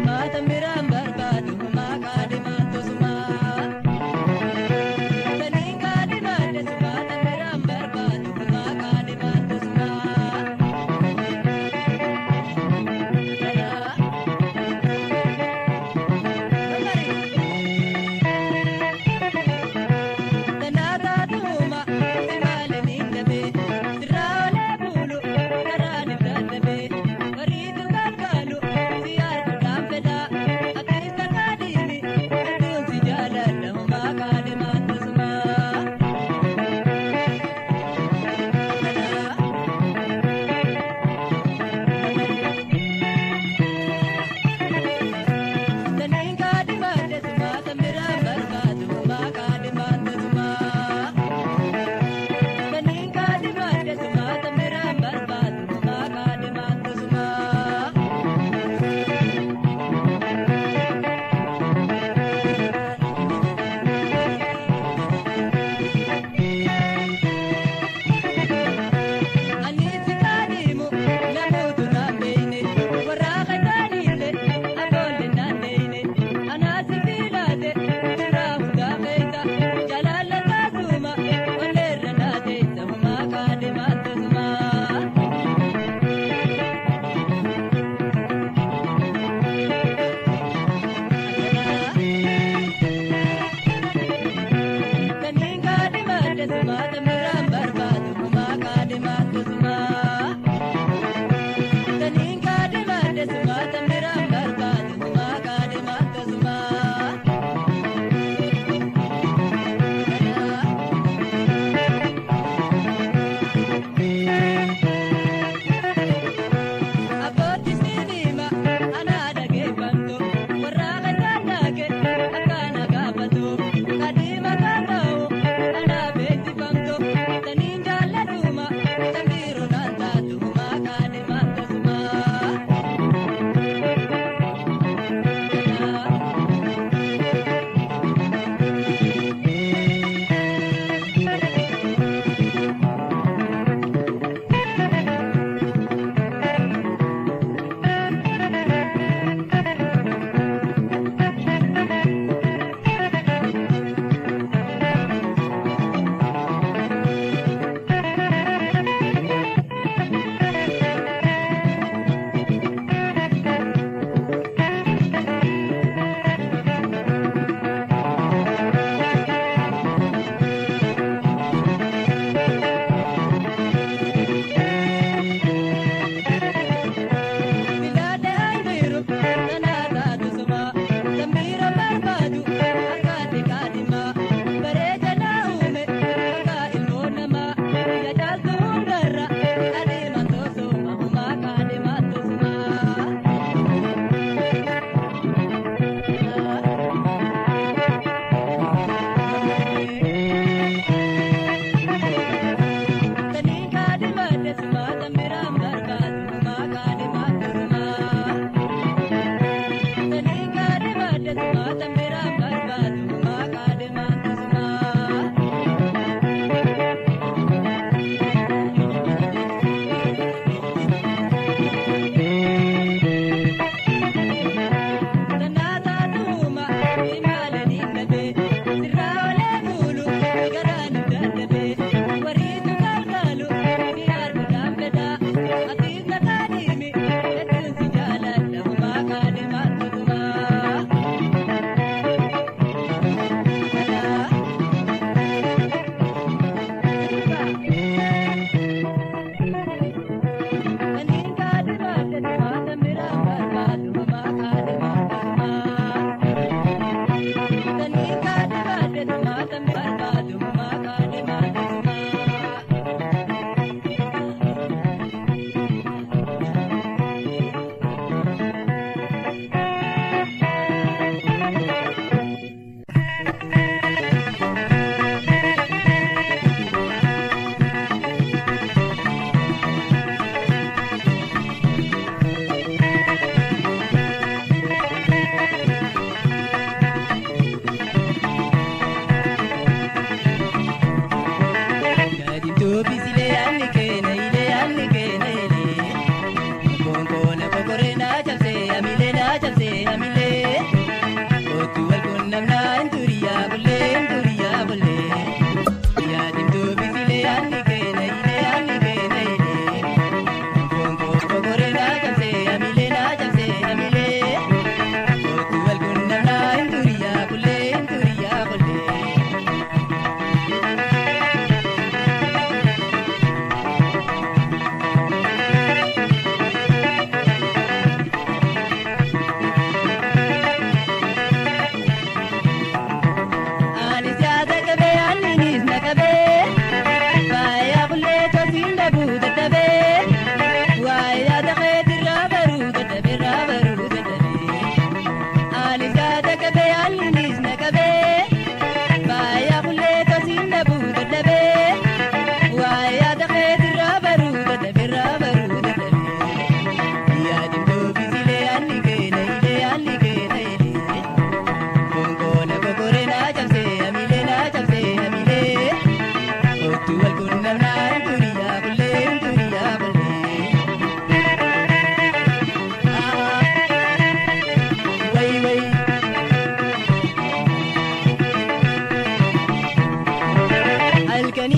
Sumaata miraan barbaadu maqaa dimaatu sumaa. Taniin kaadhimaadhe sumaata miraan barbaadu maqaa dimaatu sumaa. Tanaataatuma si maaliin dabee sirraa bulu karaan irra dabee bariitu kalkaalu si arguudhaan fedhaa akka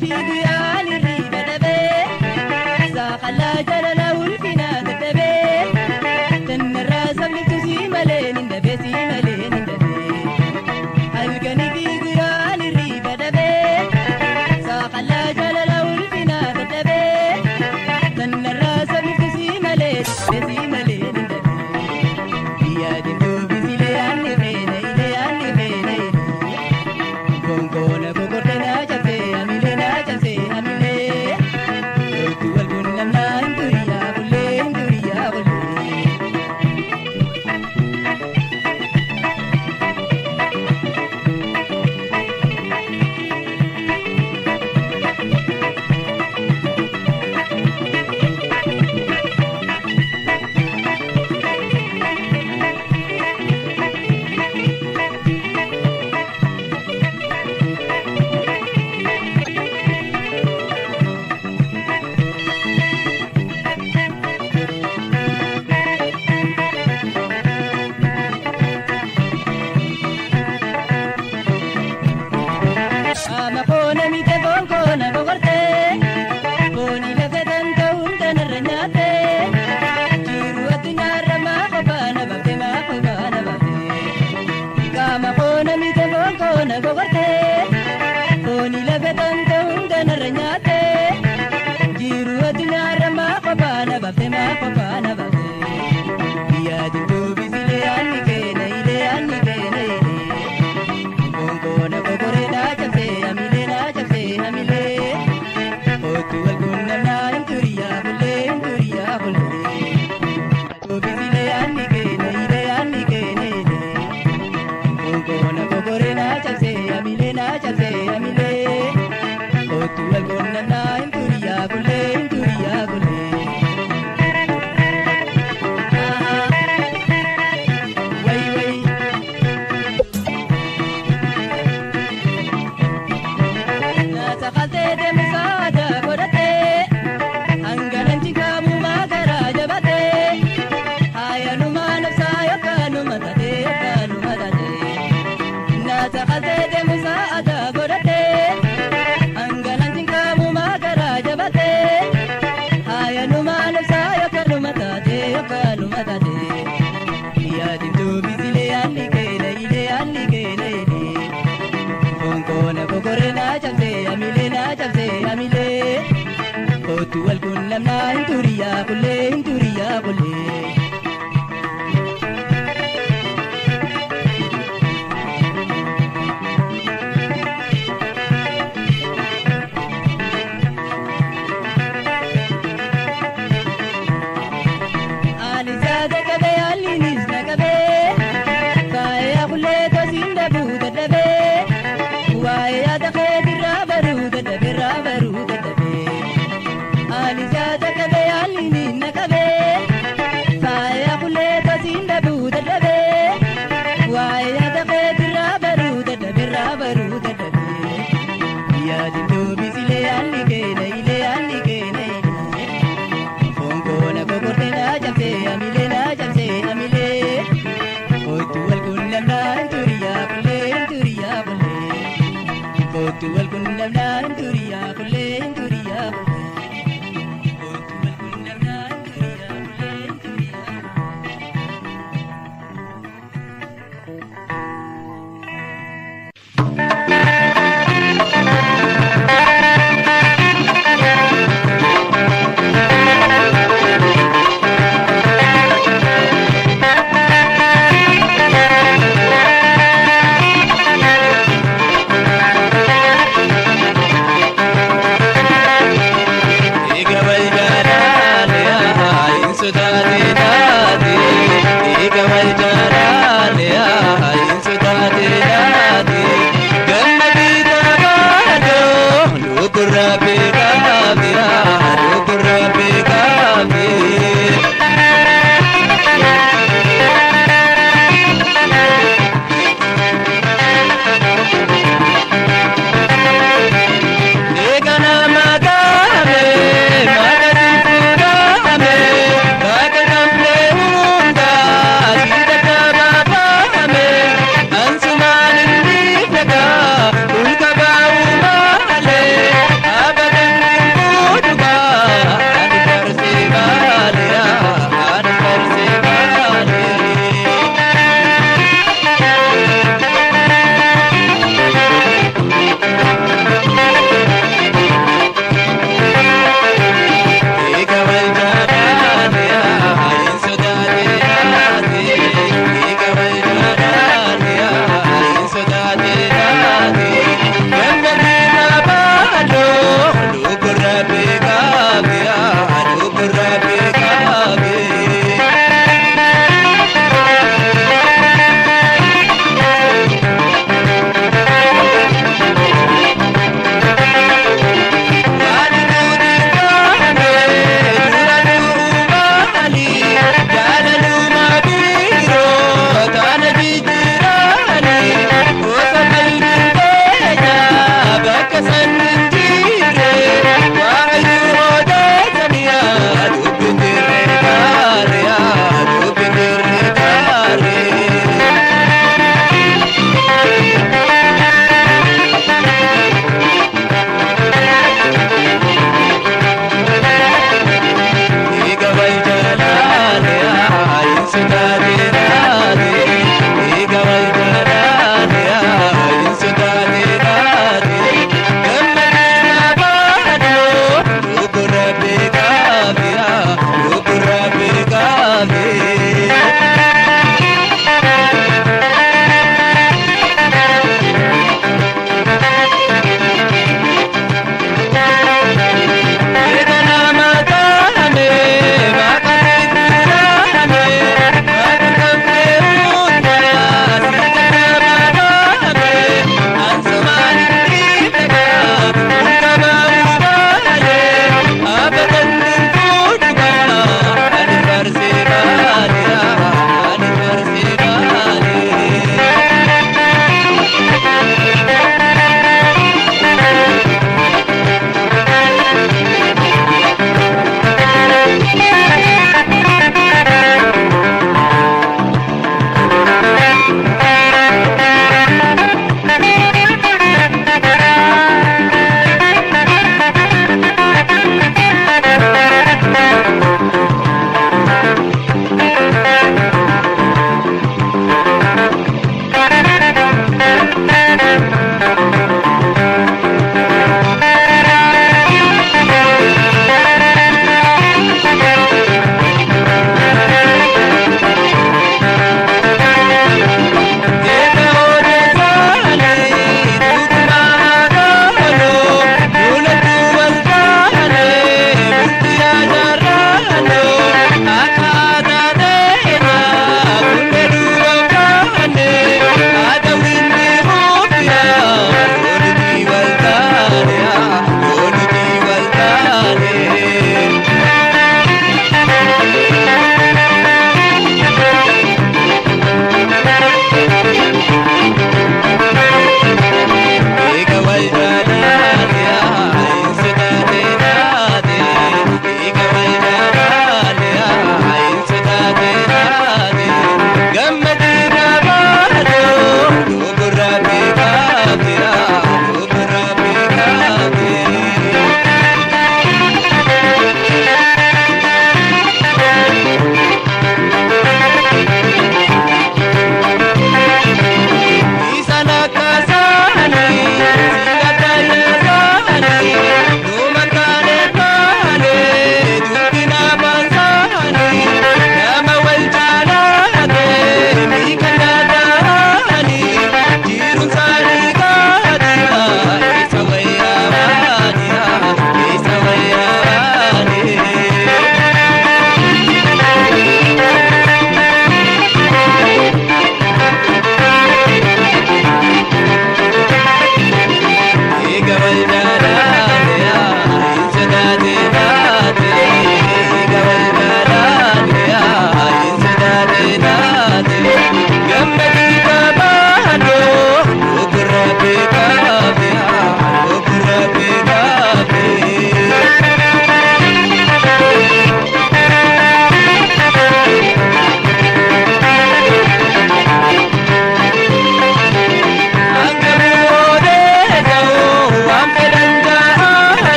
Halkanii fi guyyaan hirriba dhabee saaqalaa jaalala ulfinaa dadhabee tannarraa sabliftu si malee nin dhabee si malee nin dhabee. Halkanii fi guyyaan hirriba dhabee saaqalaa jaalala ulfinaa dadhabee tannarraa sabliftu si malee si malee nin dhabee. Biyya diimtuu bisilee aanni feene ilee aanni feene ilee. Gongoona gogorte naa cabsee hamilee naa cabsee hamilee. Lootu wal quunnamnaa hin turiyaa bullee hin turiyaa bullee. Ama foona mite foon koona gogortee fooni lafa danda'uun tanarra nyaatee jiru addunyaarra maa qophaana baftee maa qophaana baftee. Qaama foona mite foon koona gogortee fooni lafa danda'uun tanarra nyaatee jiru addunyaarra maa qophaana baftee maa qophaana baftee. Biyya diimtuu bisilee aanni keena ilee aanni keena ilee. Gongoona gogoree naa cabsee hamilee naa cabsee hamilee. Kootu wal quunnamnaa hin turiyaa bullee hin turiyaa bullee. Bisilee aanni keena ilee aanni keena ilee. Gongoona gogoree naa cabsee hamilee naa cabsee hamilee. Kootu wal quunnamnaa hin turiyaa bullee hin turiyaa bullee. Wayi wayi. Sakaltee deemsa aadaa godhatee hangalaan jinkaamu maagaraa jabatee haayanumaa nafsaa yookaan matatee yookaan matatee. Sakaltee deemsa aadaa godhatee hangalaan jinkaamu maagaraa jabatee haayanumaa nafsaa yookaan matatee yookaan matatee. Yaadimtuu bisilee aanni keena ilee aanni keena ilee. Gongoona gogoree naa cabsee hamilee naa cabsee hamilee. Kootu wal quunnamnaa hin turiyaa bullee hin turiyaa bullee. Ani saada qabee haalliinis na qabee faaya kullee tosiin dhabuu dadhabee waa'ee yaada keetirraa baruu dadhabee irraa baruu dadhabee. Ani saada qabee.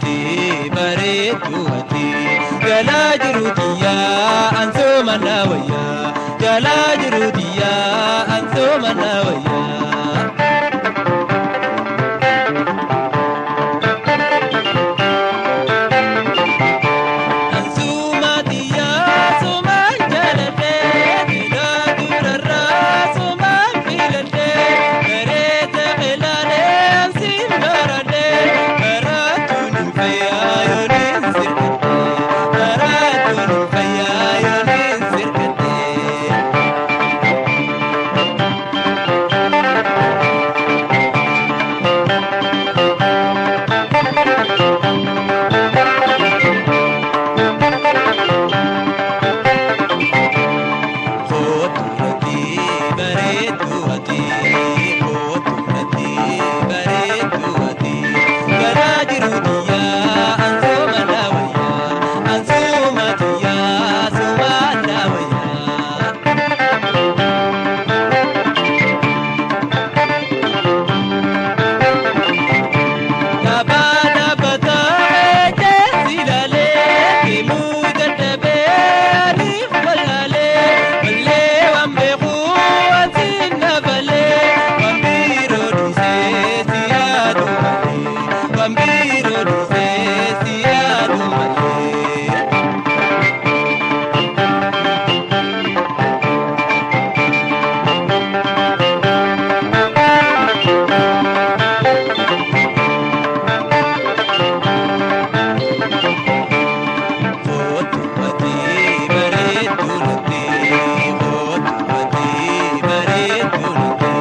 Natti bareedduu ati galaa jiru xiyyaa ansoo mana wayyaa galaa jiru xiyyaa ansoo mana wayyaa. Ansuma xiyyaa sumaan jaaladhee dilaa durarraa sumaan filadhee bareeda qilaalee ansiin baradhee baraatuun hin fayyaa yooniin sirkadhee baraatuun hin fayyaa yooniin sirkadhee. Kootu natti bareedduu ati kootu natti bareedduu ati garaa jiru xiyyaa ansoo mana wayyaa ansoo xiyyaa suma wayyaa. Dhaabaa dhaabbataa jeesi ilaalee deemuu dadhabee aniif wallaalee mallee waan beeku waan siin dabalee waan biroo dhiisee si yaadu malee waan biroo dhiisee si yaadu malee. Kootu ati bareedduu natti kootu ati bareedduu natti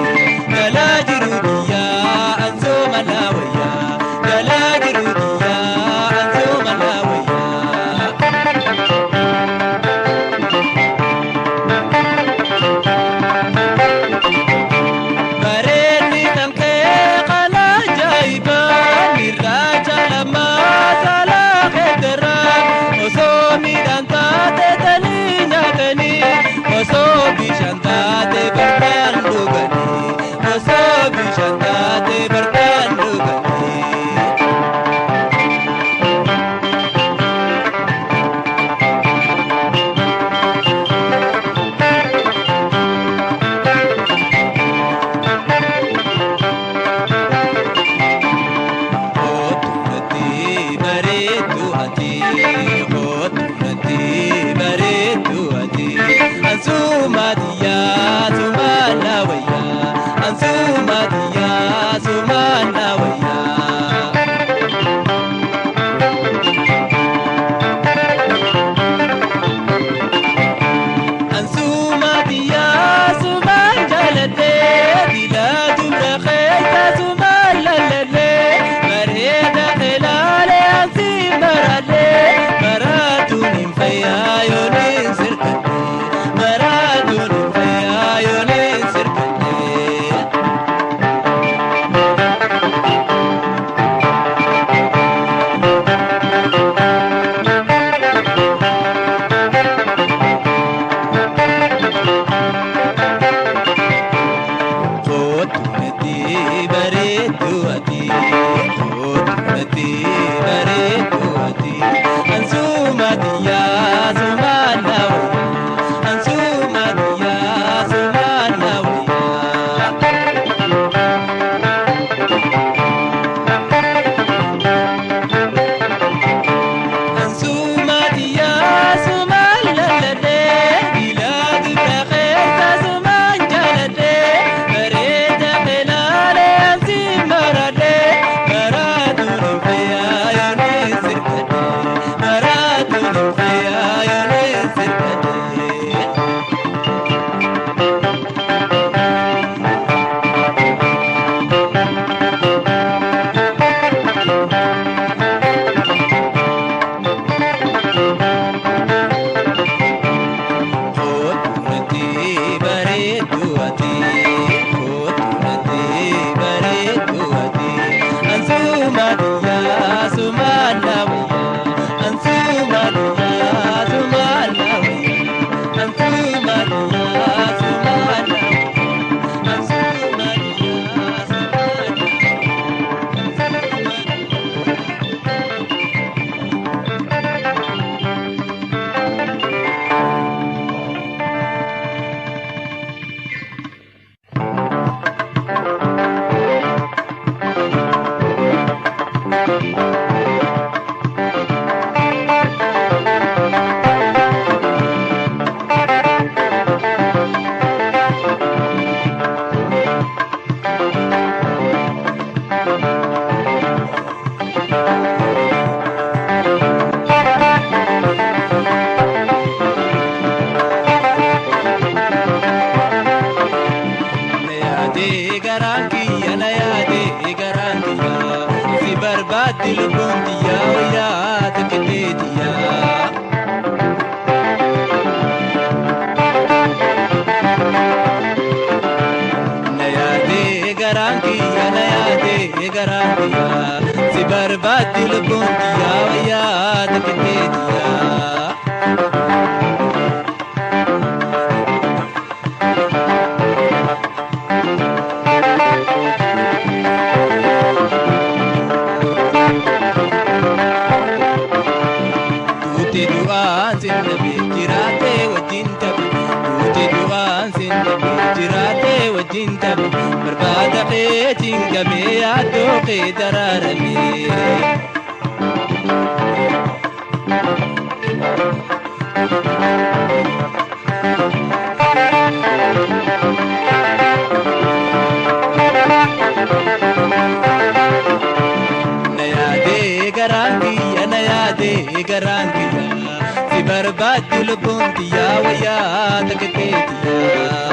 galaa jiru xiyyaa ansoo mana wayyaa galaa jiru xiyyaa ansoo mana wayyaa. Bareedni kan kee kana ajaa'ibaa mirraacha lamaa saalaa keeteraa osoo midhaan taate tanii nyaatanii osoo bishaan taate bartaan dhuganii osoo bishaan taate bartaan dhuganii. Kootu natti bareedduu ati kootu natti bareedduu ati ansuma xiyyaa suma na wayyaa ansuma xiyyaa suma na wayyaa. Ansuma xiyyaa sumaan jaaladhee dilaa dubra keessa sumaan lalladhee bareeda qilaalee ansiin maradhee maraatuun hin fayyaa yooniin sirkadhee maraatuun hin fayyaa yooniin sirkadhee. Kootu natti bareedduu ati kootu natti bareedduu ati ansuma xiyyaa suma na wayyaa ansuma xiyyaa suma na wayyaa. Ansuma xiyyaa suma lalladhee dilaa dubra keessa sumaan jaaladhee bareeda qilaalee ansiin maradhee baraatuun hin fayyaa yooniin sirkadhee Teetiyyaa. Na yaadee garaan kiyya na yaadee garaan kiyya si barbaaddi lubbuun kiyyaa wayyaa takkeetiyyaa. Duute du'aan sinna jiraatee wajjin taphe duute du'aan sinna jiraatee wajjin taphe barbaada keetiin gamee yaaddoo kee daraaramee. Na yaadee garaan kiyya na yaadee garaan kiyya si barbaaddi lubbuun tiyyaa wayyaa takkeetiyyaa.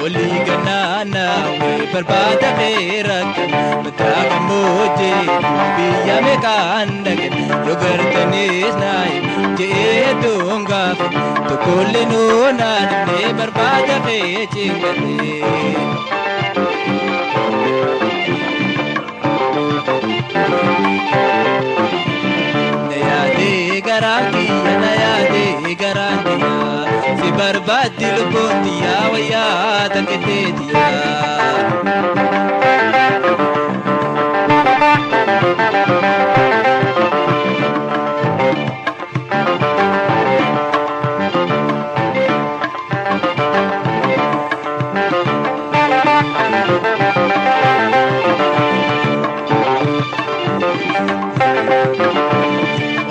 Olii gannaanaa barbaada feeraka mataa gammoojjee biyya meeqaan dhaqe yoo gartaniis naayi je'ee doon gaafa tokkollee nuu naannee barbaada fee cinqatee. Na yaadee garaan kiyya na yaadee garaan kiyya si barbaaddi lubbuun tiyyaa wayyaa takkeetiyyaa.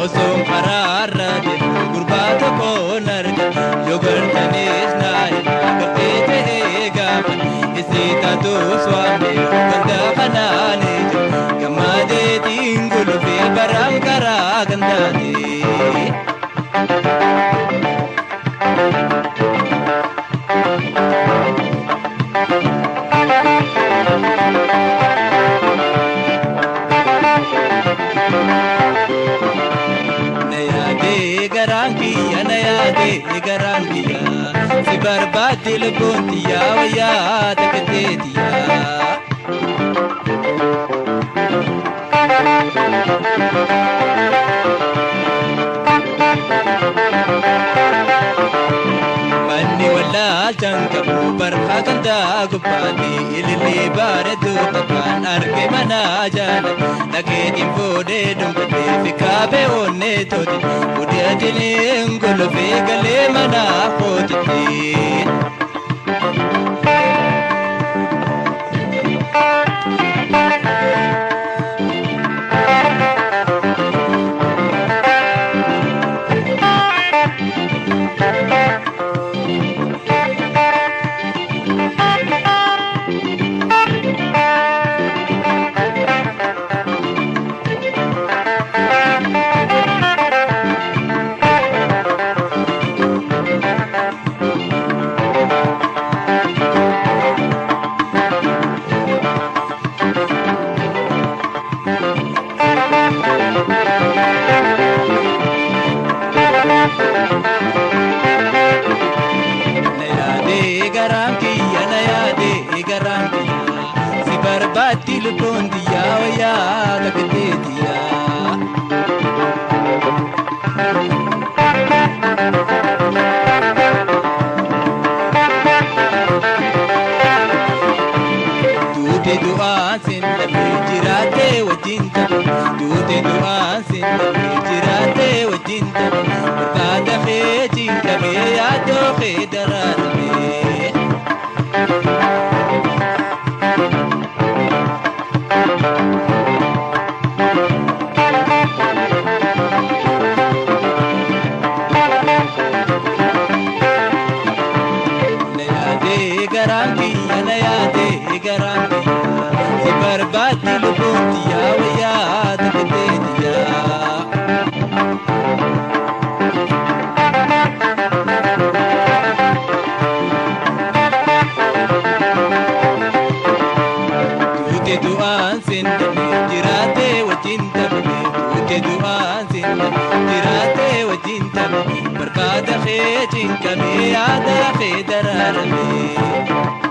Osoon karaarra deemu gurbaa tokkoon arga yoo gartaniis naa himaa gartee ta'ee gaafa isii taatus waan beeku ganda kanaan ija gammadeetiin gulufee baraan karaa kan taate. Na yaadee garaan kiyya na yaadee garaan kiyya si barbaaddi lubbuun tiyyaa wayyaa takkeetiyyaa. Manni wallaalchaan qabu barfaa kan gubbaatti ilillee bareedu takkaan arge mana jaala dhageetiin fuudhee dhungatee fi kaabee onnee tooti guddatiniin golofee galee mana kootitti. Na yaadee garaan kiyya na yaadee garaan kiyya si barbaaddi lubbuun tiyyaa wayyaa takkeetiyyaa. Duute du'aan sinna jiraatee wajjin taphe duute du'aan sinna jiraatee wajjin taphe barbaada fee cinqamee yaaddoo kee daraaramee. Na yaadee garaan kiyya na yaadee garaan kiyya Duute du'aan sindame jiraatee wajjin taphne. Duute du'aan sindame jiraatee wajjin taphne. Barbaada kee cinqame yaada kee daraarame.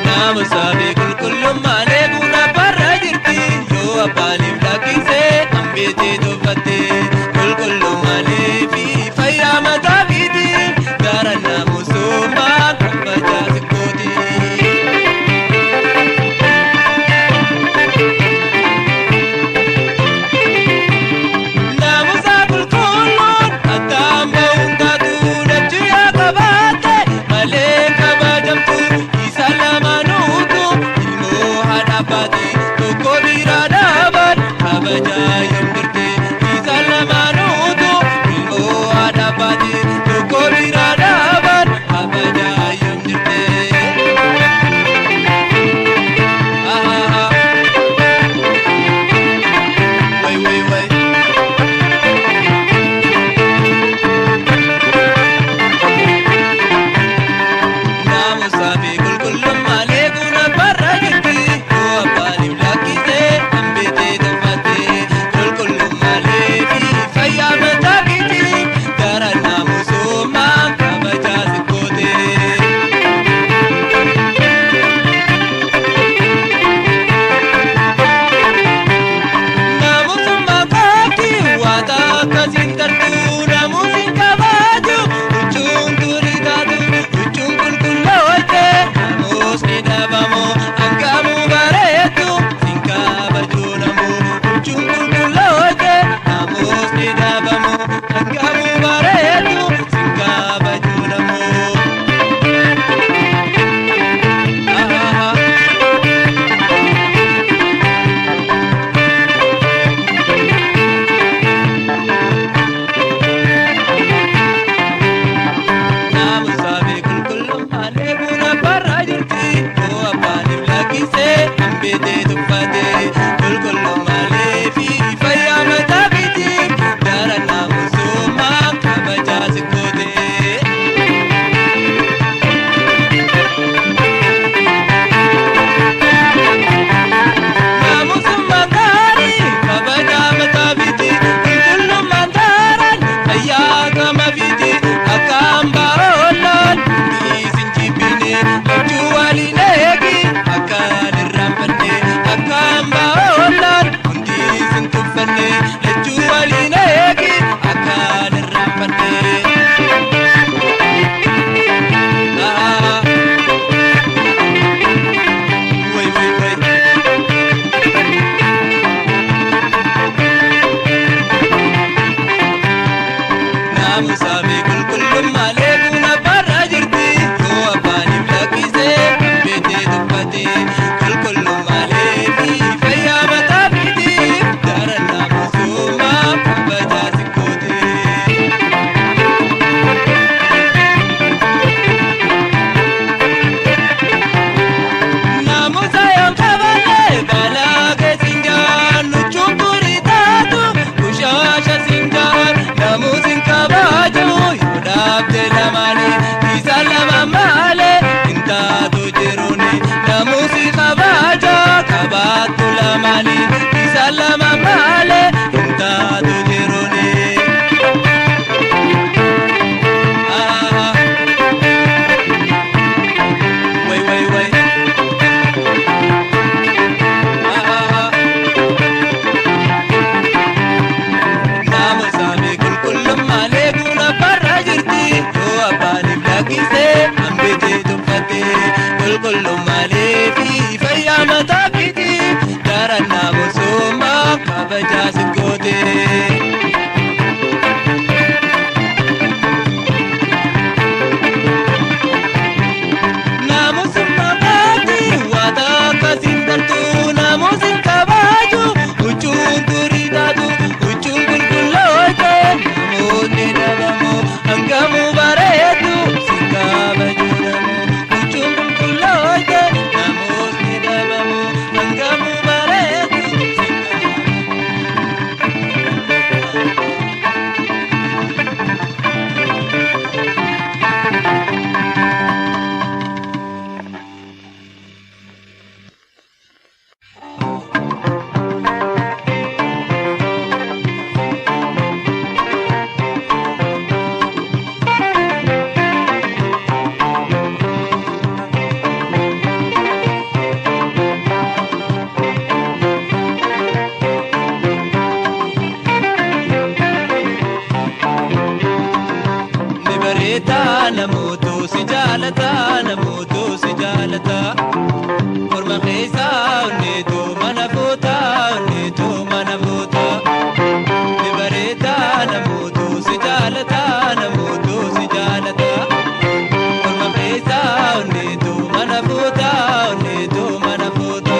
Naamusaa fi qulqullummaan eeguun abbaarra jirti. Yoo abbaaniif lakkisee hambeetee tuffatte. Qulqullummaan fi fayyaa mataa fiiti. Gara naamusummaa kabajaa sikkooti. Naamusa qulqulluun akkaan ba'uun taatu dachee yaa qabaatte malee kabajamtu isa lamaanuutu ilmoo haadha baate tokko bira dhaaban kabajaa yoom jirte isa lamaanuutu ilmoo haadha baate tokko bira dhaaban kabajaa yoom jirte. Wai wai wai. Naamusaa fi qulqullummaan eeguun abbaarra jirti. Yoo abbaaniif lakkisee hambeetee tuffatte. Qulqullummaan fi fayyaa mataa fiiti. Gara naamusummaa kabajaa sikkoote. Naamusummaa qabdi waanta akkasiin tartu naamusin kabaju huccuun turii taatu huccuun qulqullooyte naamusni dhabamu hangamuu bareedu sin kabaju namu huccuun qulqullooyte naamusni dhabamu hangamuu bareedu sin kabaju namu. Naamusaa fi qulqullummaan eeguun abbaarra jirti. Yoo abbaaniif lakkisee hambeetee tuffate. Qulqullummaan fi fayyaa mataa fiiti. Gara naamusummaa kabajaa sikkoote. Naamusummaan gaarii kabajaa mataa fiiti. Qulqullummaan daaraan fayyaa qaama fiiti. Akka hambaa oolaan dhiisin jibbine lachuu waliin eegi akkaan irraanfanne. Akka hambaa oolaan hundiisin tuffanne lachuu waliin eegi akkaan irraanfanne. Wai wai wai. Naamusaa fi qulqullummaan eeguun abbaarra jirti. Yoo abbaaniif lakkisee hambeetee tuffate. Qulqullummaan fi fayyaa mataa fiiti. Gara naamusummaa kabajaa sikkoote. Naamusa yoon qabanne balaa keessin jaan huccuun turii taatu bushaasha siin jaan naamusin kabaju yoo dhaabde lamaani isa lama malee hin taatu jiruuni naamusi kabaja kabaattu lamaani isa lama malee hin taatu jiruuni. Wai wai wai. Naamusaa fi qulqullummaan eeguun abbaarra jirti. Yoo abbaaniif lakkisee hambeetee tuffatte. Qulqullummaan fi fayyaa mataa fiiti. Gara naamusummaa kabajaa sikkoote. si jaalata namoota si jaalata morma keessa onneetu mana fuuta onneetu mana fuuta ni bareeda namoota si jaalata namoota si jaalata morma keessa onneetu mana fuuta onneetu mana fuuta.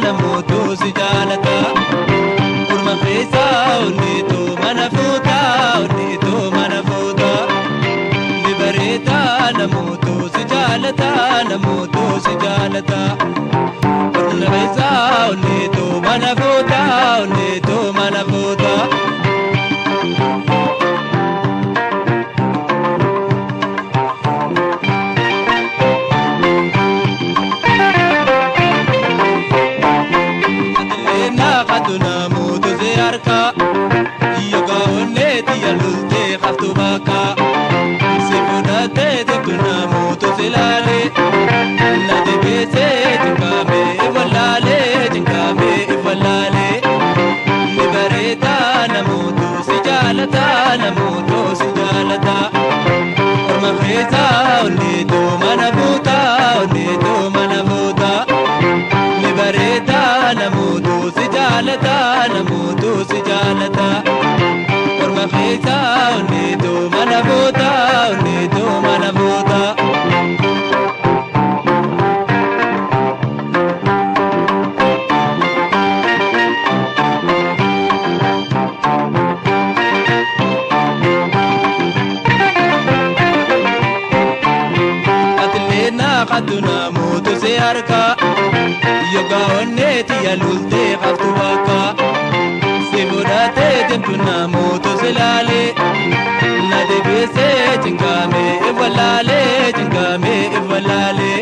Namoota si jaalata morma keessa onneetu mana fuuta onneetu mana fuuta ni bareeda namoota si jaalata namoota si jaalata morma keessa onneetu mana fuuta onneetu mana fuuta. Namoota si jaalata morma keessa onneetu mana fuuta onneetu mana fuuta ni bareeda namoota si jaalata namoota si jaalata morma keessa onneetu mana fuuta onneetu mana fuuta. Namoota si harka yookaan onneeti yaalulte haftu bakka si fudhatee deemtu namoota si laalee na deebisee cinqamee ifalaalee cinqamee ifalaalee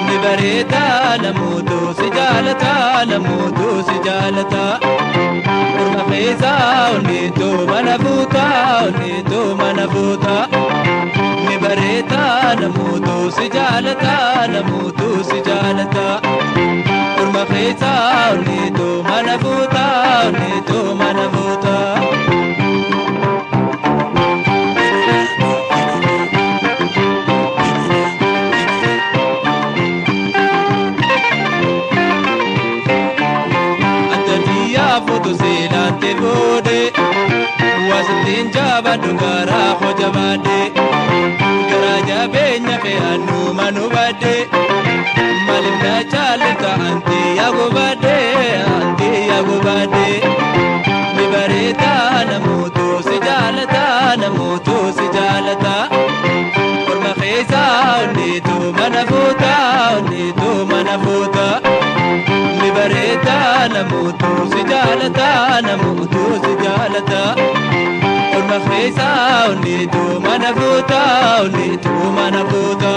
ni bareeda namoota si jaalata namoota si jaalata morma keessa onneetu mana fuuta onneetu mana fuuta. Ni bareeda namoota si jaalata namoota si jaalata morma keessa onneetu mana fuuta onneetu mana fuuta. Adda foto seelaante boodee waasitiin jabaadhu garaa hojabaadhee. Jabeenya fe'annu manu baadhee maaliif na jaalata anti yaagoo baadhee anti yaagoo baadhee ni bareeda namoota si jaalata namoota si jaalata morma keessa onneetu mana fuuta onneetu mana fuuta ni bareeda namoota si jaalata namoota si jaalata. Morma keessa onneetu mana fuuta onneetu mana fuuta.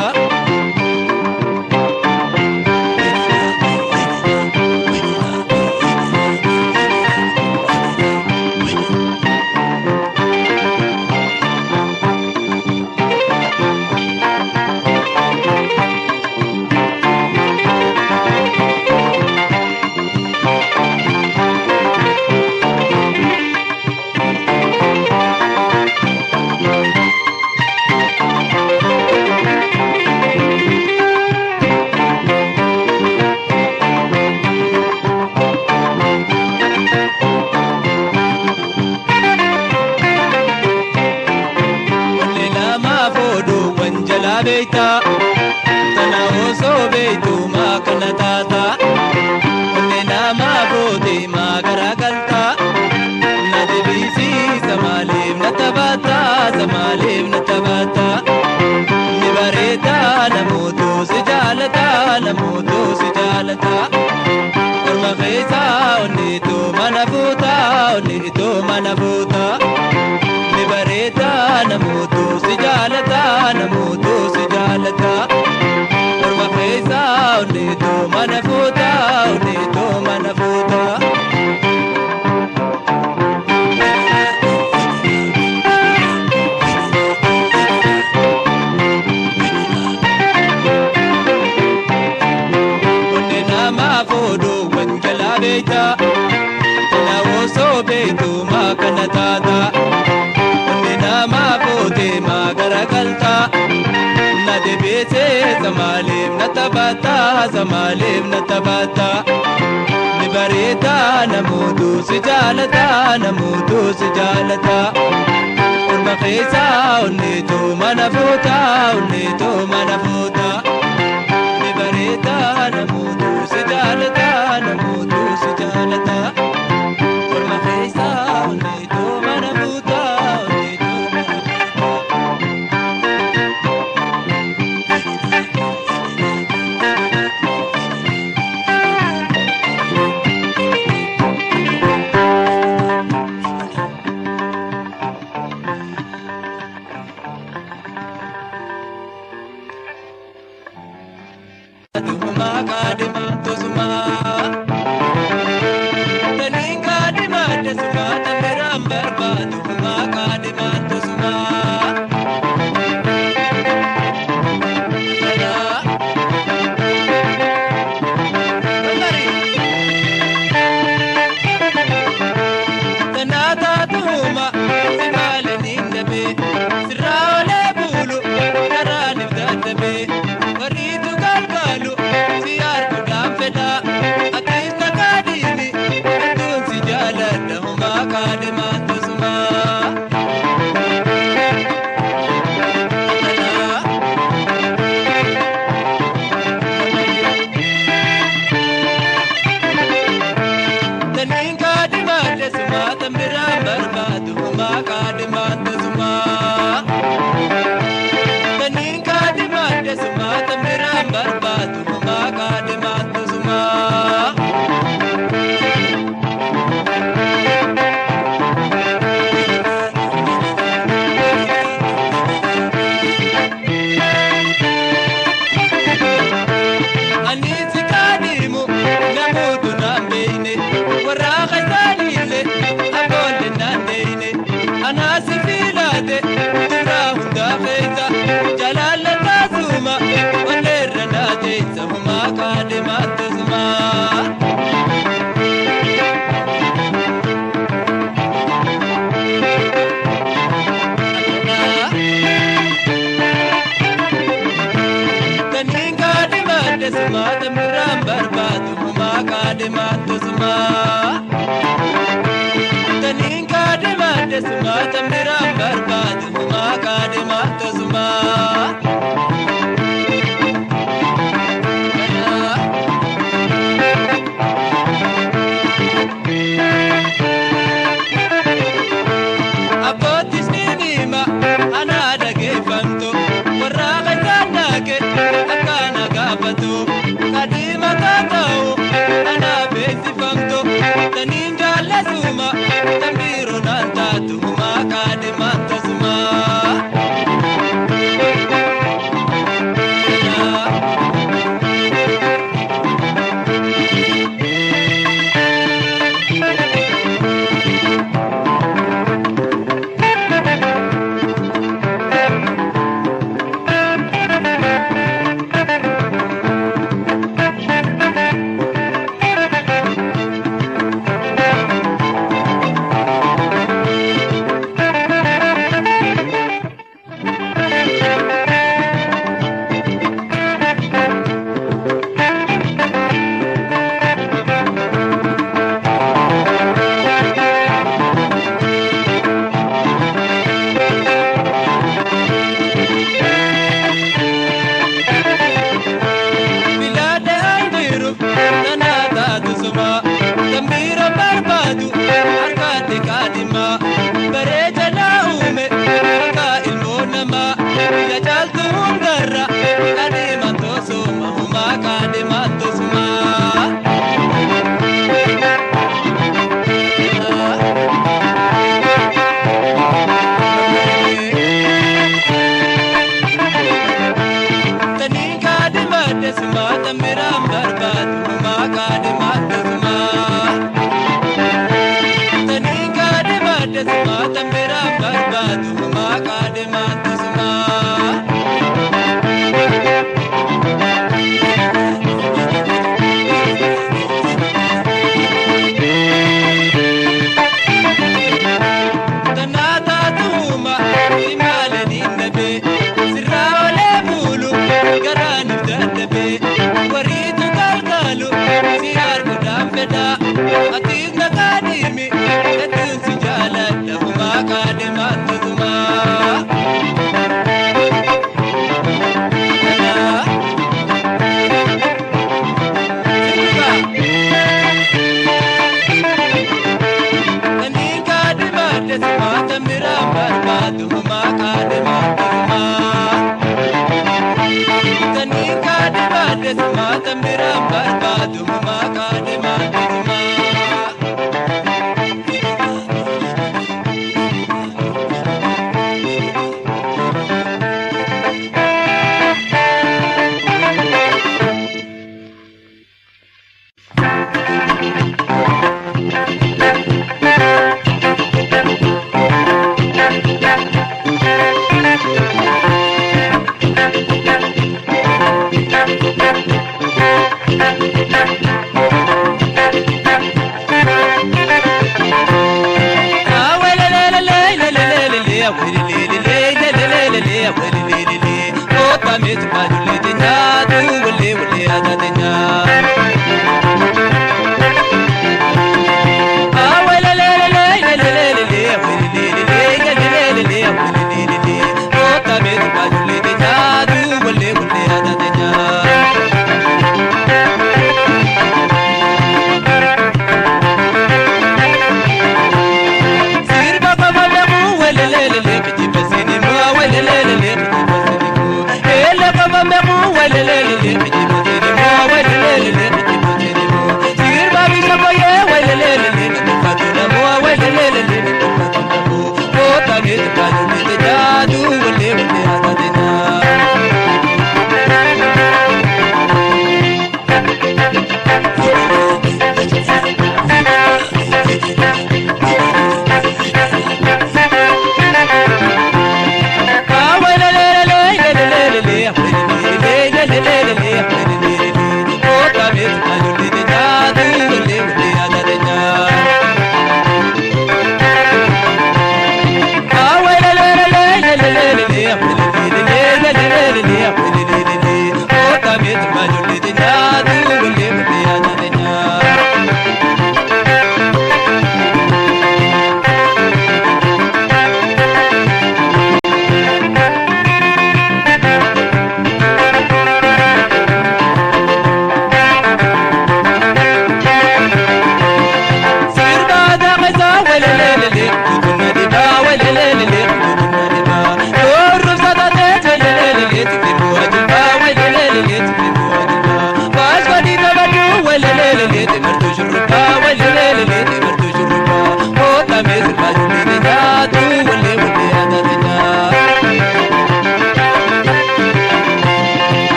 Tana osoo beektu maa kana taata onnee namaa fuute maa garagalta na deebisiisa maaliif na taphatta maaliif na taphatta ni bareeda namoota si jaalata namoota si jaalata morma keessa onneetu mana fuuta onneetu mana fuuta. Ni bareeda Namoota si jaalata namoota si jaalata. Orma keessa onneetoo mana fuuta onneetoo mana fuuta. Onne namaa foodoo wanjalaa beekta. Kana osoo beektu maa kana taata. Onne namaa footee maa garagalta. Na deebisee samaaleef na taphata samaaleef na taphata. Ni bareeda namoota si jaalata namoota si jaalata. Orma keessa onneetoo mana fuuta onneetoo mana fuuta. Ni bareeda namoota si jaalata namoota si jaalata. Orma keessa onneetoo mana fuuta onneetoo mana fuuta. Tuhumaa kaadhimaa tosumaa. Taniin kaadhimaa desumaa tamiraan barbaadu. Tuhumaa kaadhimaa tosumaa. Tanaa. Tanaa taatuuma si maaliniin dhabee sirraa olee buulu karaaniif dadhabee warriitu galgaalu si arguudhaan fedhaa atiis takaadhiini hedduun si jaaladha humaa kaadhimaa tosumaa. Tanaa. Taniin kaadhimaa desumaa tan biraan barbaadu humaa kaadhimaa tosumaa. Taniin kaadhimaa desumaa tan biraan barbaadu humaa kaadhimaa tosumaa. Ani si kaadhimu namoota naan beeyne warra kasaaniille abboollee naan deeyne anaa si filaate duraa hundaa feesa jalaala taasuma walleerra naa teessa humaa kaadhimaa tosumaa. Taniin kaadhimaa desumaa tamiraan barbaadu humaa kaadhimaa tosumaa. Taniin kaadhimaa desumaa tamiraan barbaadu humaa kaadhimaa tosumaa. Tanaa. Abboottis ni nima anaa dhageeffamtu warra kaisaan dhaage akkaana gaafatu kadhima taata'u anaa beeksifamtu taniin jaallasuma tan biiroo naan taatu humaa kaadhimaa tosumaa. kaadhimaatu sumaa. Tanaataatuma imaalanii nabee sirraa olee bulu garaaniif dadhabee wariitu kalkaalu si arguudhaan fedhaa atiis na kaadhimi hedduun si jaaladha humaa kaadhimaatu sumaa. Tanii kaadhimaadhe simaata miraan barbaadu humaa kaadhimaatu sumaa. Tanii kaadhimaadhe simaata miraan barbaadu humaa kaadhimaatu sumaa.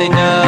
Tenya.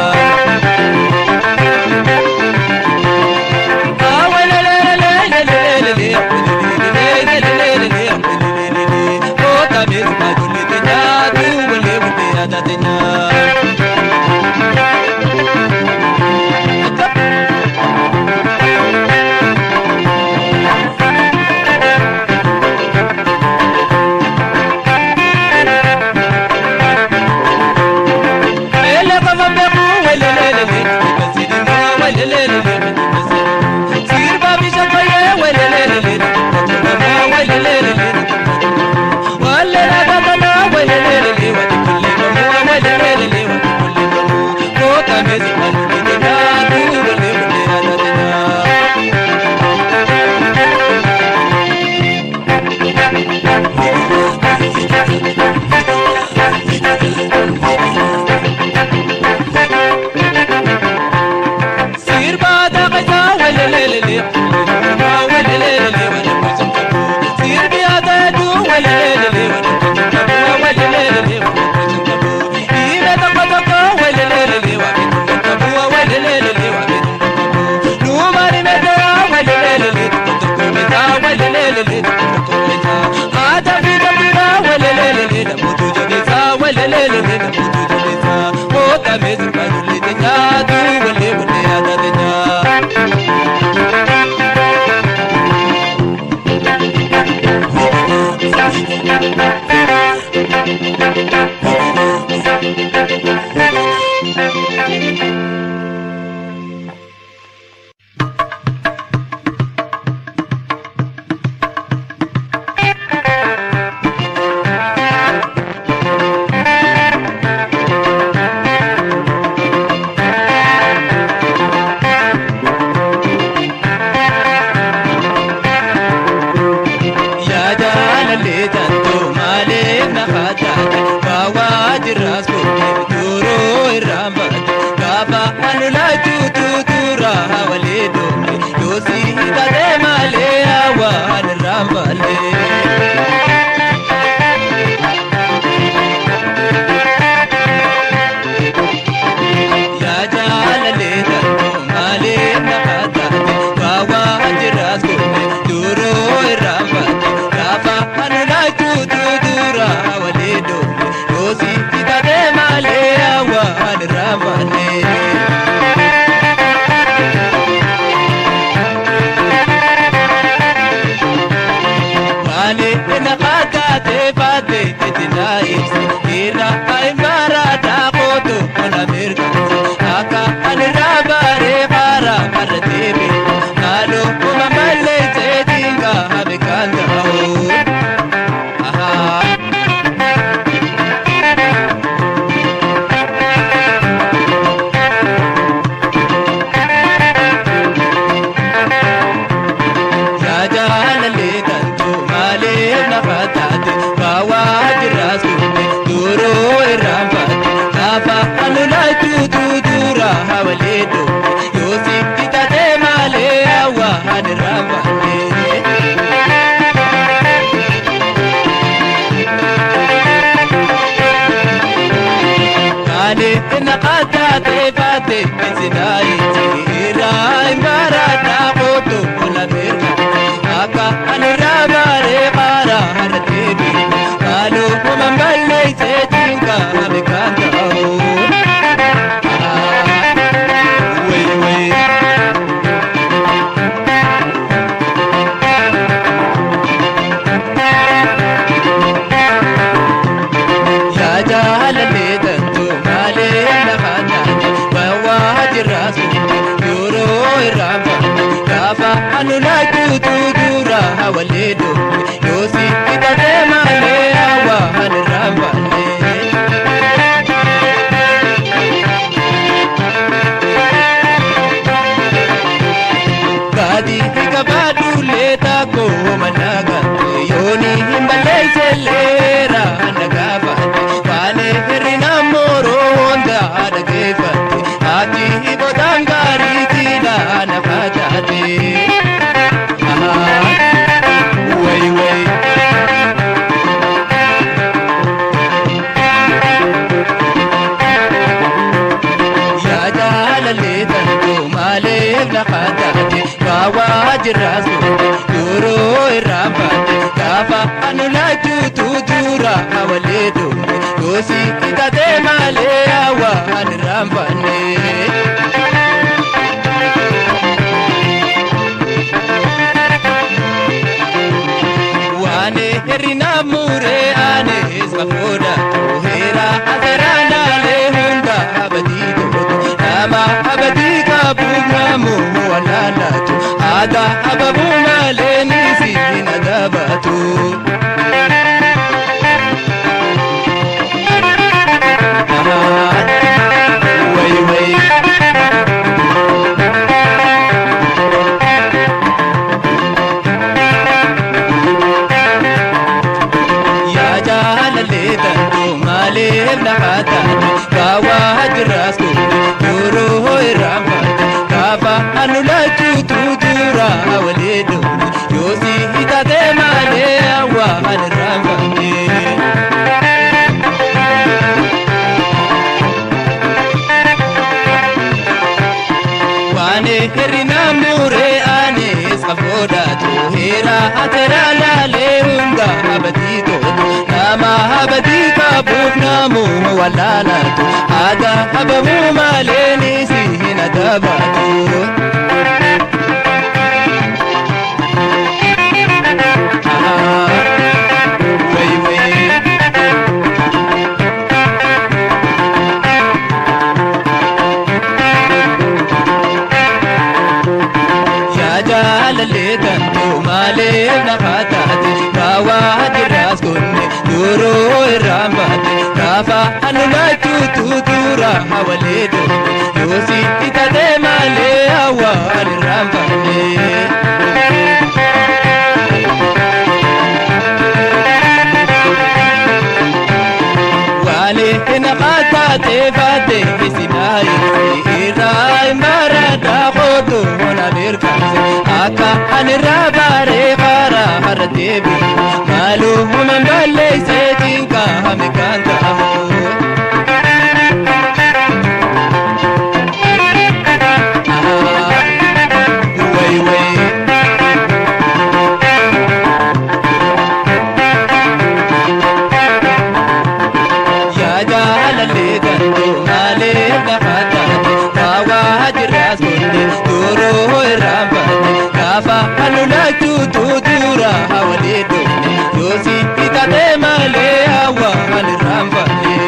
jirraas goone yeroo irraa baate gaafa anu laachuutu dura hawalee doone yoosi hidhatee malee hawaan irraan baanne. Waane hir'ina muree anis kafuudha toheera aseeraanaalee hunda abadii gootu nama abadii qabuuf namu walaalaatu aadaa ababuu malee nisi hin adabatu. Way way. Maaliif lafa taate gaawaa jirraas goone yeroo irraan baate gaafa anu laachuutu dura hawalee doone yoosi hidhatee malee hawaan irraan baane. Waane hir'ina muree anis kafoodhaatu heera ateera laalee hunda abadii tootu nama abadii qabuuf namu walaalaatu aadaa ababuu malee nisi hin adabatu. Way way. Jaalallee dandoo maaliif lafa taate gaawaa jirraas goone yeroo irraan baate gaafa anu laachuutu dura hawalee doone yoosi hidhatee malee hawaan irraan baane. Waale nafa taate baate isinaayi irraa hin baradhaa kootu na mirkaanse akka ani irraa baaree karaa har'a deebi'u maaloo human balleessee cinqaame kan ta'amu. Way way. Yaa jaalallee dandoo maaliif lafa taate gaawaa jirraas goone yeroo irraan baate gaafa anu laachuutu dura hawalee doone yoosi hidhatee malee hawaan irraan baane.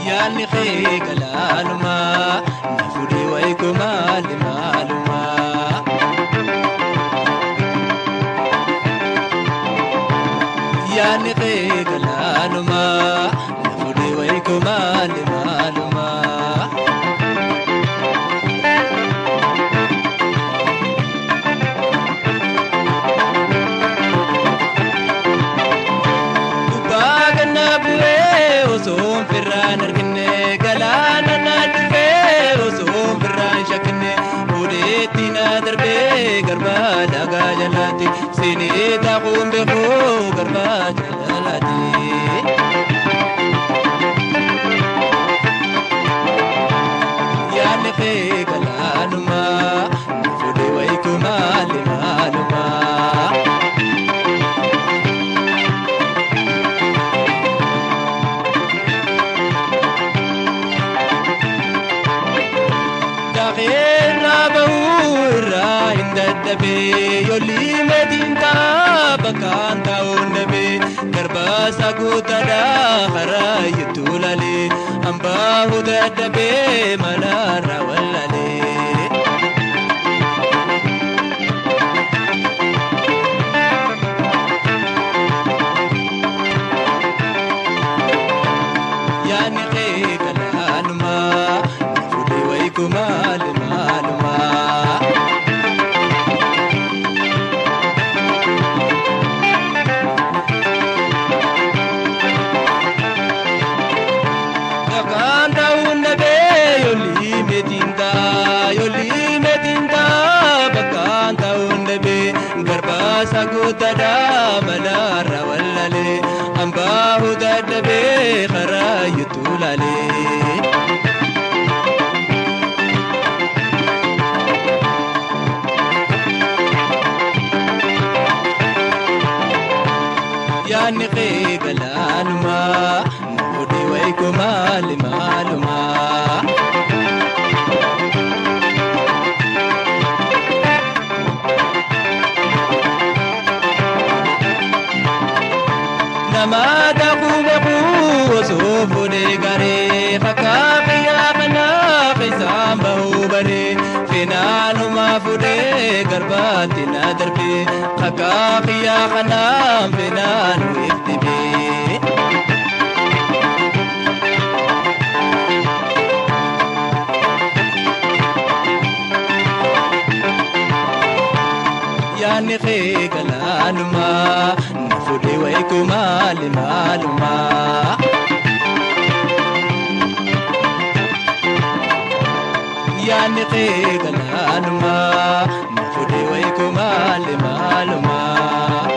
Yaanni kee galaalumaa na fuudhee wayiku maali maalumaa. Yaanni kee galaalumaa na fuudhee wayiku maali maalumaa. Gubbaa gannaa bu'ee osoo firraan arginne galaana na dhufee osoo firraan shakkinne odeetti na darbee garbaa dhagaa jalaatti seenee taakuun beekuu garbaa jalaatti. Yaanni kee galaanumaa na fuudhee wayiku maali maalumaa. Dakeerraa bahuu irraa hin dadhabee yoolii meetiin ta'a bakkaan taa'uun dhabee garbaasaa guutaadhaa karaa jettuu laalee. Ambaahu dadhabee manaarra wallalee. Yaanni kee galaanumaa na fuudhee wayiku maali maalumaa. Bakkaan ta'uun dhabee yolii meetintaa yolii meetintaa bakkaan ta'uun dhabee garbaasa guuttaadhaa manaarra wallalee ambaahu dadhabee karaa yuutuu laalee. Yaanni kee galaanumaa na fuudhee wayiku maali maalumaa. Nama daakuu beekuu osoo fuudhee garee fakkaa biyyaa kanaa keessaan bahuu baree finaanumaa fuudhee garbaatti na darbee fakkaa biyyaa kanaa finaanu iftibee. Yaanni kee galaanumaa na fuudhee wayiku maali maalumaa. Yaanni kee galaanumaa na fuudhee wayiku maali maalumaa.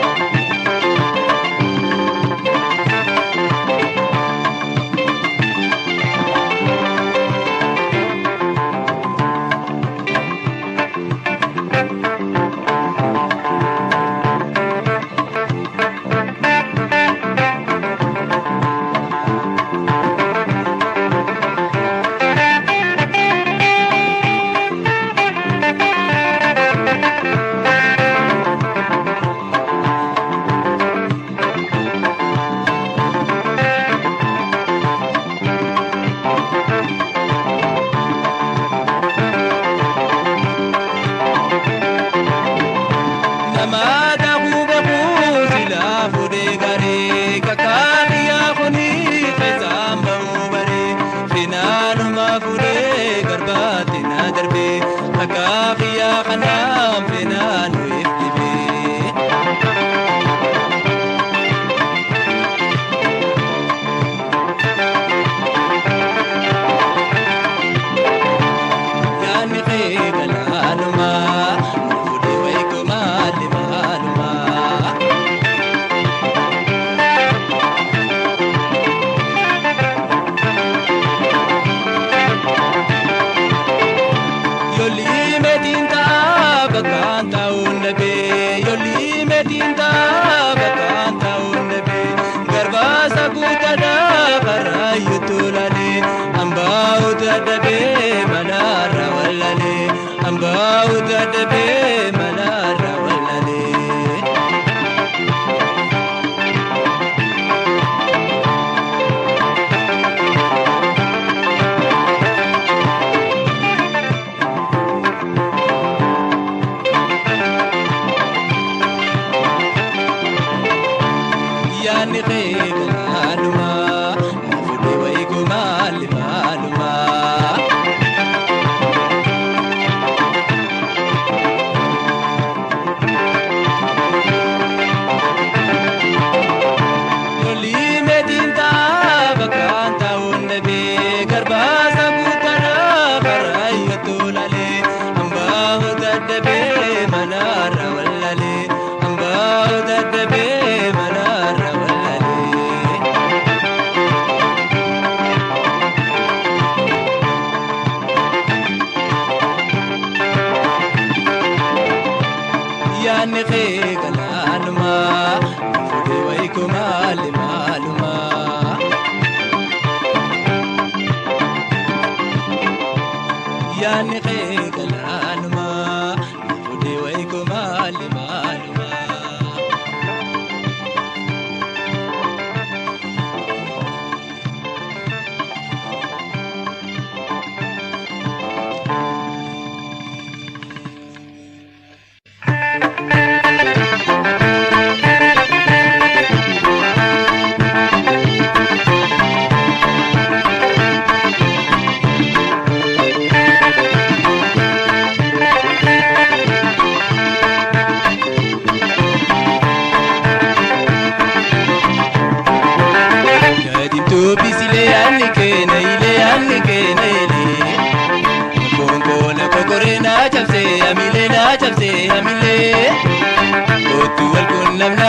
Nama daakuu beekuu silaa fuudhee garee kakaabiyaa kuni keessaan bahuu baree finaanumaa fuudhee garbaatti na darbee kakaabiyaa kanaan finaanu iftibee. Yaanni kee galaanumaa na fuudhee wayiku maali maalumaa. Yolii meetiin ta'a bakkaan ta'uun dhabee yolii meetiin ta'a bakkaan ta'uun dhabee garbaasa guuttaadhaa karaa yuutuu laalee ambaahu dadhabee manaarra wallalee ambaahu dadhabee manaarra wallalee. Yaanni kee galaanumaa na fuudhee wayiku maali maalumaa. Yolii meetiin ta'a bakkaan ta'uun dhabee garbaasa guuttaadhaa karaa yuutuu laalee ambaahu dadhabee manaarra wallalee ambaahu dadhabee manaarra wallalee.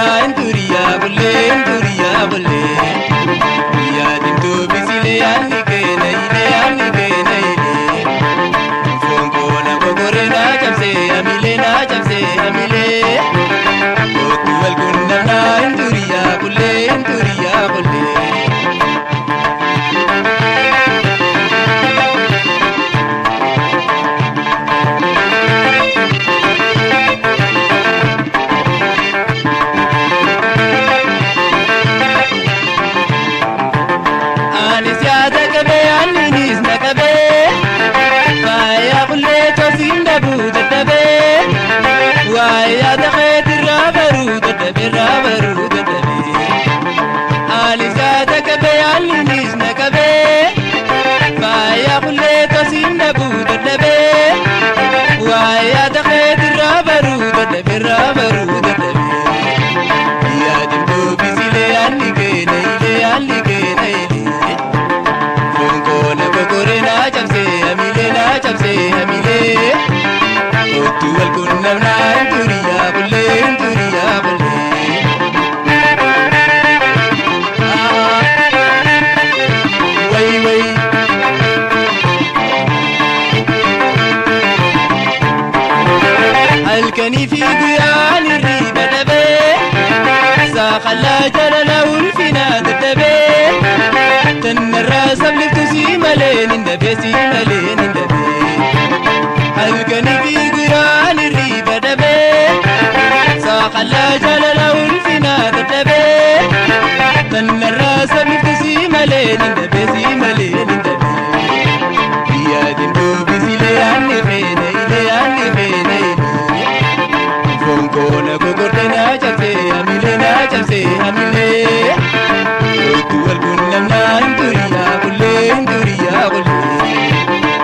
qunnamnaa inturiyaa bullee inturiyaa bullee. Guyyaa dimtuu bisilee haalli keena ilee haalli keena ilee. Foon koona gogoree naa cabsee hamilee naa cabsee hamilee. Kootu wal qunnamnaa inturiyaa bullee inturiyaa bullee. Anis yaada qabee anniinis na qabee faaya qullee toosiin dhabuu dadhabee waa'ee yaada keetirraa baruu dadhabee irraa baruu dadhabee. Anis yaada qabee anniinis na qabee faaya qullee toosiin dhabuu dadhabee waa'ee yaada keetirraa baruu dadhabee irraa baruu dadhabee. Yaadimtuu bisilee haalli keena ilee haalli keena ilee. Fonkoona kokoree naa cabsee hamilee naa cabsee hamilee. Kootu wal qunnamnaa inturiyaa bullee inturiyaa bullee. Wayi wayi. Halkanii fi guyyaan hirriba dhabee saaqalaa jalala ulfinaa dadhabee tannarraa sabliftu si malee nin dhabee si malee nin dhabee. Halkanii fi guyyaan hirriba dhabee saaqalaa jalala ulfinaa dadhabee tannarraa sabliftu si malee nin dhabee si malee nin dhabee. Yaadin dubbisilee haalli feena ilee haalli feena ilee. Fonkoona gogorte naa cabsee hamilee naa cabsee hamilee. Kootu wal qunnamnaa inturiyaa bullee inturiyaa bullee.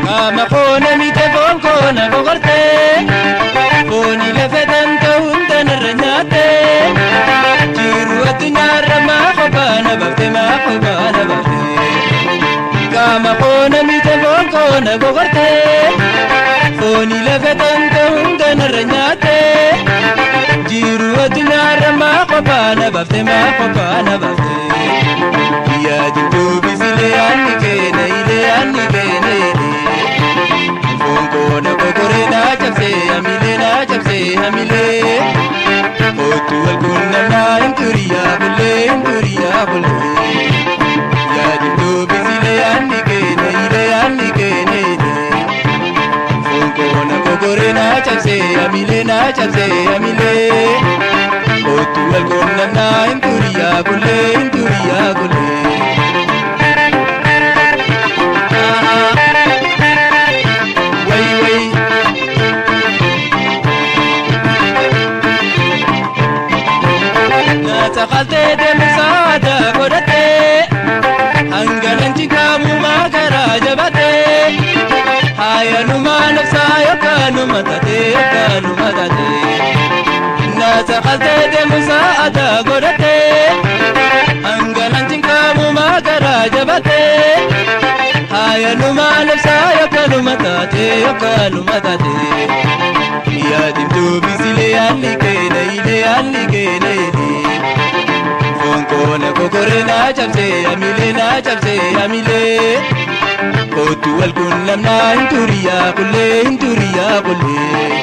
Qaama koona mite foon koona gogortee foonii lafa danda'uun tanarra nyaattee jiru addunyaarra maa kophaa na baftee maa kophaa na baftee. Qaama koona mite foon koona gogortee foonii lafa danda'uun tanarra nyaattee jiru addunyaarra maa kophaa na baftee maa kophaa na baftee. Yaadimtuu bisilee haalli keena ilee haalli keena ilee. Fonkoona kokoree naa cabsee hamilee naa cabsee hamilee. Kootu wal qunnamnaa inturiyaa bullee inturiyaa bullee. Yaadimtuu bisilee haalli keena ilee haalli keena ilee. Fonkoona kokoree naa cabsee hamilee naa cabsee hamilee. Kootu wal qunnamnaa inturiyaa bullee inturiyaa bullee. Wayi wayi. Nyaata qaltee deemsa aadaa godhattee hanganan cinqaamumaa karaa jabaatee haayanumaa nafsaa yookaanuma taatee yookaanuma taatee. Nyaata qaltee deemsa aadaa godhattee hanganan cinqaamumaa karaa jabaatee haayanumaa nafsaa yookaanuma taatee yookaanuma taatee. Yaadimtuu bisilee haalli keena ilee haalli keena ilee. Fonkoona kokoree naa cabsee hamilee naa cabsee hamilee. Kootu wal qunnamnaa inturiyaa bullee inturiyaa bullee.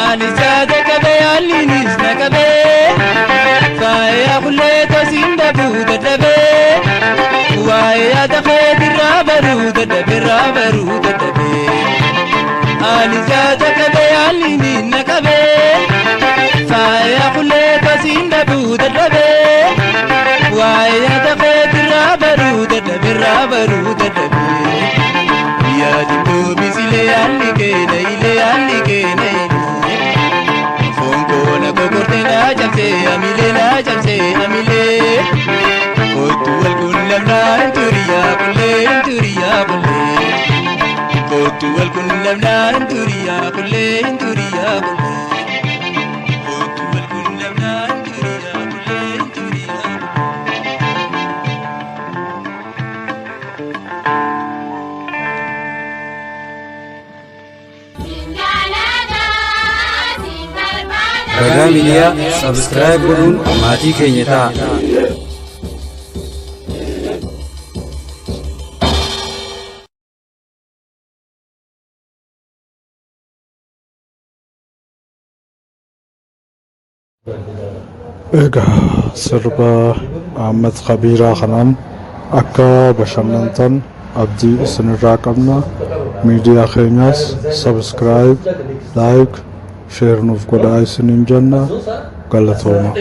Ani saada qabee haalliinis na qabee faaya qullee tosiin dhabuu dadhabee Dadhabirraa baruu dadhabee. Guyyaa jidduu bisilee haalli keena ilee haalli keena ilee. Foon koona kokortee naa cabsee amilee naa cabsee amilee. Kootu wal qunnamnaan turiyaa qulleen turiyaa qulleen. Kootu wal qunnamnaan turiyaa qulleen turiyaa qulleen. Kootu wal qunnamnaan turiyaa qulleen turiyaa qulleen. Ragaa Miidiyaa subscribe godhuun maatii keenya ta'a. Egaa sirba Ahmad Kabiiraa kanaan akka bashannantan abdii isinirraa qabna. Miidiyaa keenyas subscribe, like, share nuuf godhaa isiniin jenna. Galatooma.